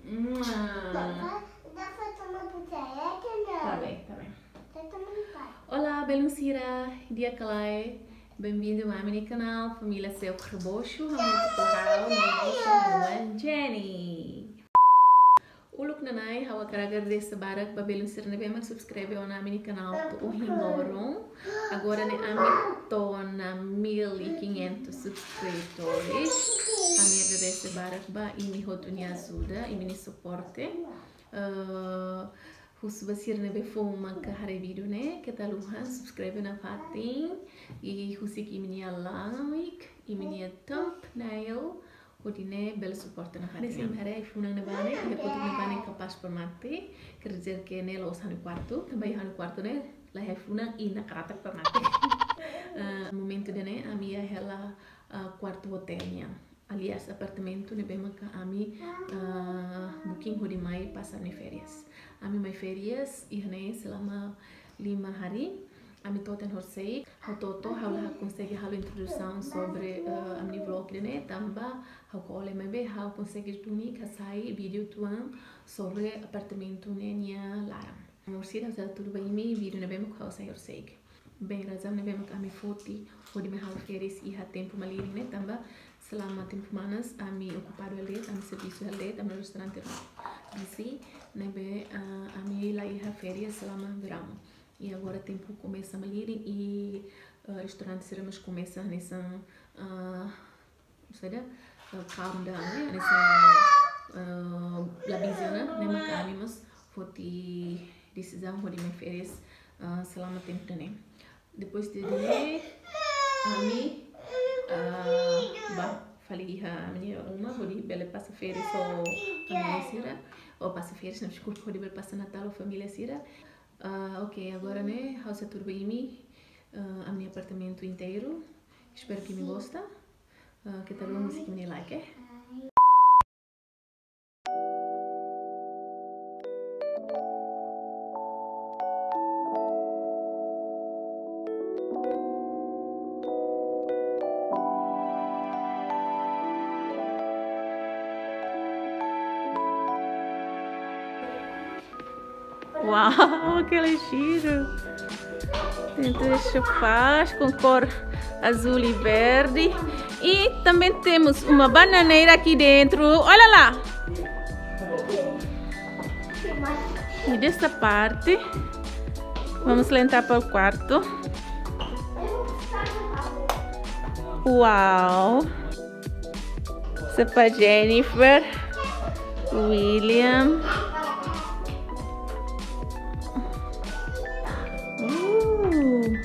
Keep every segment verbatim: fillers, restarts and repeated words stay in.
Mua. Dá pra, dá pra tomar picareta, não? Tá bem, tá bem. Tá tomando pai. Olá, belun sira, di'ak ka lae? Bem-vindo ba ami-nia kanál, família Seluk Rebocho, hamutuk ho ha'u, Nilson, Jenny. Uluk nanain, ha'u hakarak agradese barak ba belun sira ne'ebé mak subscribe ona ami-nia kanál to'o ohin loron. Agora ne'e ami to'o ona mil e quinhentos subscritores. Ami agradese barak ba imi hotu nia ajuda, imi-nia suporte. Eh, husu ba sira ne'ebé foin maka haree vídeo ne'e, keta haluha subscribe nafatin, i husik imi-nia like, imi-nia thumbnail, hodi nune'e bele suporta nafatin. Hanesan imi haree ai-funan ne'ebá ne'e, iha kotuk ne'ebá ne'e kapás para mate, quer dizer que ne'e la'ós ha'u-nia kuartu, tanba iha ha'u-nia kuartu ne'e la iha ai-funan i nakaratak para mate. Eh, momentu ida-ne'e ami iha hela, eh, kuartu hotel nian. Aliás, apartamentu ne'ebé maka ami, eh, booking hodi mai pasa ami-nia férias. Ami mai férias iha ne'e selama lima hari. Ami to'o tiha ona horisehik, ha'u to'o, ha'u la konsege halo introdusaun sobre, eh, ami-nia vlog ida-ne'e, tanba ha'u ko'alia maibé ha'u konsege duni hasai vídeo uitoan sobre apartamentu ne'e nia laran. Amor sira, ha'u sei hatudu ba imi vídeo ne'ebé mak ha'u hasai horisehik. Bem, razaun ne'ebé mak ami foti hodi mai halo férias iha tempu malirin ne'e, tanba selama tempu manas ami okupadu hela de'it, ami servisu hela de'it, ami restaurante busy, ne'ebé, ah, ami la iha férias selama veraun. I agora tempu komesa malirin i, ah, restaurante sira mós komesa hanesan, ah, saida, ah, calm down, ne'e, hanesan, ah, la busy ona, ne'e maka ami mós foti desizaun hodi mai férias, ah, selama tempu ida-ne'e. Depois de ida-ne'e, ami, ah, bá fali iha ami-nia uma, hodi bele pasa férias ho família sira, ou pasa férias, não, deskulpa, hodi bele pasa Natál ho família sira. Ah, ok, agora ne'e, ha'u sei hatudu ba imi, ah, ami-nia apartamentu inteiru. Espera que imi gosta. Ah, keta haluha husik imi-nia like, eh? Uau, que lindo! Dentro de sofás com cor azul e verde. E também temos uma bananeira aqui dentro. Olha lá! E desta parte, vamos lá entrar para o quarto. Uau! Essa é pra Jennifer, William. Uh.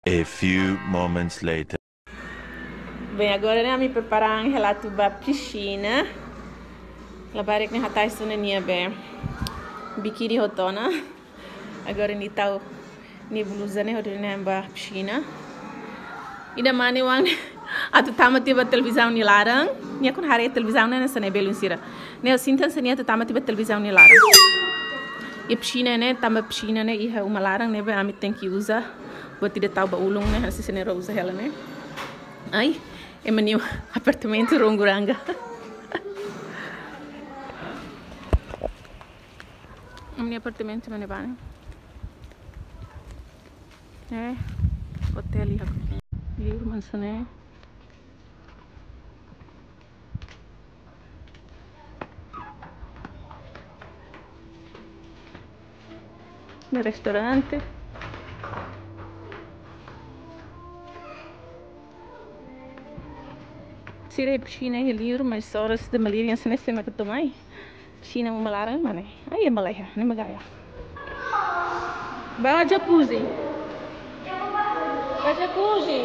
A few moments later. Bem, agora ne'e ami prepara hela atu bá pisina. Labarik ne'e hatais ona nia be bikini hotu ona. Agora nia tau nia bluza ne'e hodi nia bá pisina. Ida mane oan atu tama tiha ba televizaun nia laran. Nia kon haree televizaun ne'e hanesan ne'e, belun sira. Ne'e sinta hanesan ne'e atu tama tiha ba televizaun nia laran. I pisina ne'e, tama pisina ne'e iha uma laran ne'ebé ami tenke uza buat ida tau ba ulun ne'e, hanesan ne'e rua uza hela ne'e. Ai, ema nia apartamentu ronguranga. Ema nia apartamentu mane bane. Eh, hotel ya. Liur hanesan ne'e. Ne'e restaurante. Sira iha pisina iha liur, mas oras ida malirin hanesan ne'e sé mak atu mai. Pisina uma laran mane. Ai, ema laiha, ne'e mak gaya. Bá jacuzzi. Bá jacuzzi.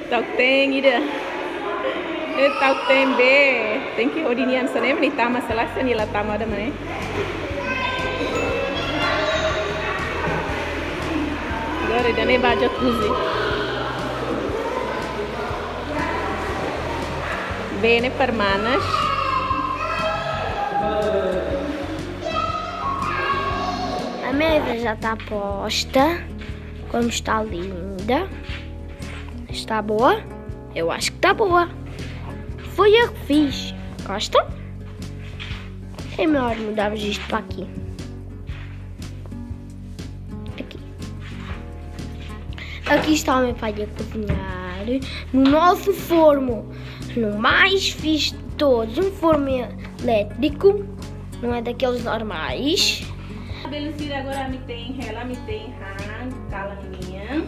Tau ten ida. Eh, tau ten be. Tenke hodi nian só ne'e, nia tama sala se nia la tama ida mane. Agora ida-ne'e bá jacuzzi. Bene para manas. A mesa já está posta. Como está linda. Está boa? Eu acho que está boa. Foi eu que fiz. Gosta? É melhor mudarmos isto para aqui. Aqui. Aqui está o meu pai a cozinhar no nosso forno, no mais fixe de todos, um forno elétrico, não é daqueles normais. Belun sira, agora ami ten hela, ami ten han, kalan nian.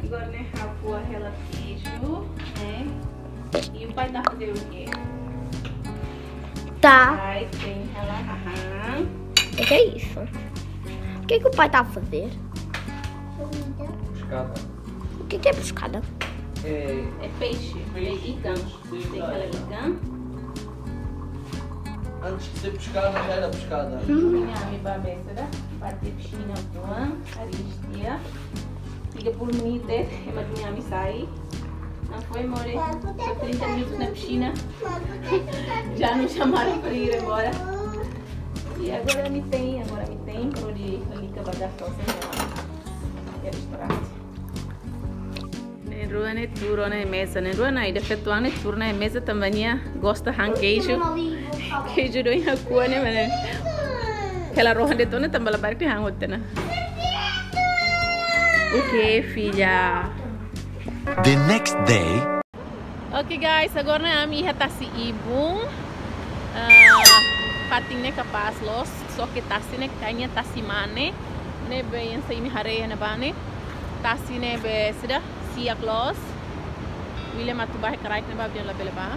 Agora ne'e ha'u ko'a hela keiju, ne'e. E o pai tá a fazer o quê? Tá. Pai ten hela, aham. O que é isso? O que que o pai tá a fazer? Pescada. O que que é pescada? É, é peixe, é ikan. Tem hela ikan. Antes de ser pescada, já era pescada. Minha amiga Bessera, vai ter piscina atuan, aristia. Tiga puluh menit, ema nia ami sai. Não foi, more? Só trinta minutos na piscina. Já nos chamaram para ir embora. E agora ami ten, agora ami ten, para de liga bagar só sem ela. Ne'e rua ne'e tuur ona iha meza, ne'e rua ne'e ida feto ne'e tuur ona iha meza tanba nia gosta han keiju. Keiju doin ha'u ko'a ne'e mane. Hela rohan de'it ona tanba labarik ne'e han hotu ona. Oke, filha. The next day. Oke guys, agora ne'e ami iha tasi ibun. Ah, fatin ne'e kapás loos, só ke tasi ne'e kayaknya tasi mane. Ne'ebé hanesan imi haree iha ne'ebá ne'e. Tasi ne'ebé seidauk siak loos. William atu bá iha kraik ne'ebá, William labele bá.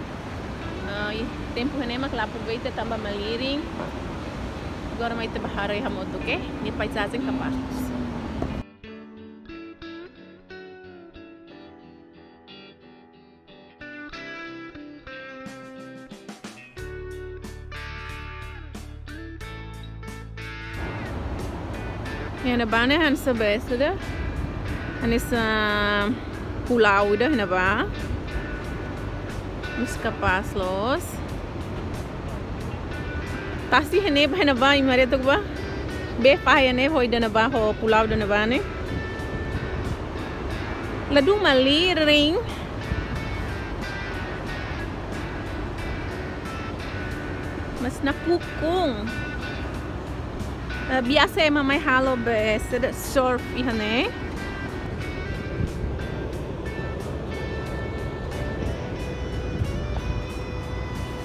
Ah, i tempu ne'e mak la aproveita tanba malirin. Agora mai ita bá haree hamutuk, oke? Nia paizajen kapás. Iha ne'ebá ne'e hanesan best ida. Hanesan pulau ida iha ne'ebá. Mós kapás loos. Tasi iha ne'ebá, iha ne'ebá, imi haree took bá. Bee fahi iha ne'e, ho ida ne'ebá, ho pulau ida ne'ebá ne'e. Ladún malirin. Mas nakukun. Eh, biasa ema mai halo be sede surf iha ne'e.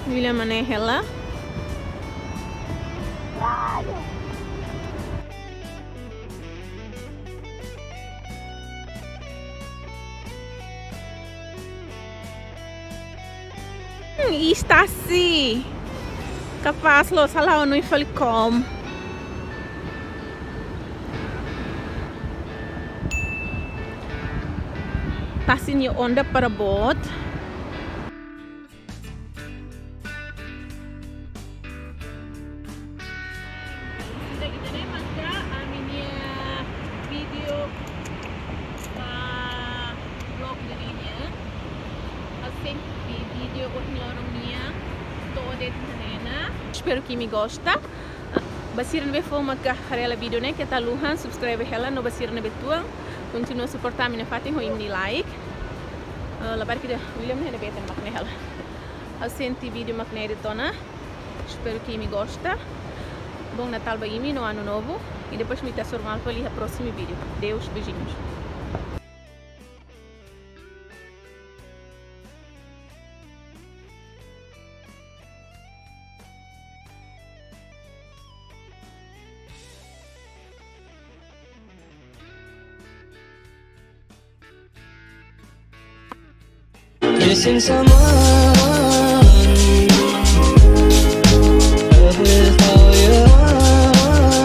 William mane hela. Hmm, iis tasi. Kapás loos, hala'o hanoin fali kom. Tasi nia onda para boot. Ida-ne'e maka ami-nia vídeo ba vlog ida-ne'e nian. Ha'u sente vídeo ohin loron nian to'o de'it iha ne'e ona. Espero que imi gosta. Ba sira ne'ebé foin maka haree hela vídeo ne'e, keta haluha subscribe hela, no ba sira ne'ebé tuan, kontinua suporta ami-nia fatin ho imi-nia like. Eh, labarik ida William ne'e ne'ebé tan mak ne'e hela. Ha'u sente vídeo mak ne'e de'it ona. Espero que imi gosta. Bom Natal ba imi no Ano Novo. E depois ita hasoru malu fali iha próximo vídeo. Adeus, beijinhos. Missing someone. Love is all